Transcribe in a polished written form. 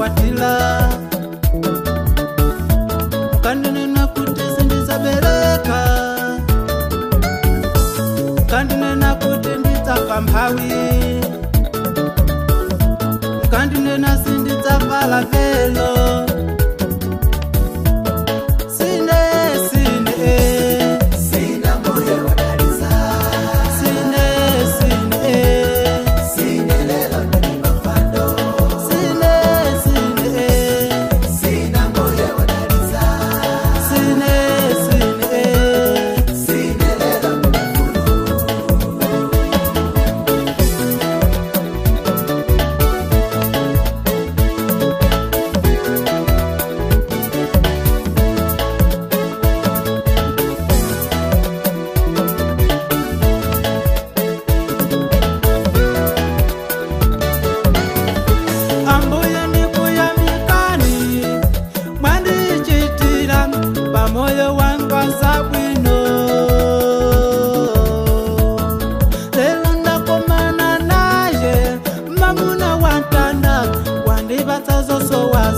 Sindizakwatila, mukandinena kuti sindizabereka, mukandinena kuti ndidzafa mphawi, mukandinena sindidzavala velo. Sine, sine, Sina mbuye wadalisa. Sine, sine, Sine lelo ndani mafando. Sine, sine, Sina mbuye wadalisa. Sine, sine. Sine lelo ndani fulu. Ambuye ndikuyamikani, mwandichitira pamoyo wanga zabwino. Lero ndakomana naye mamuna wantanda, wandipatsa zosowa.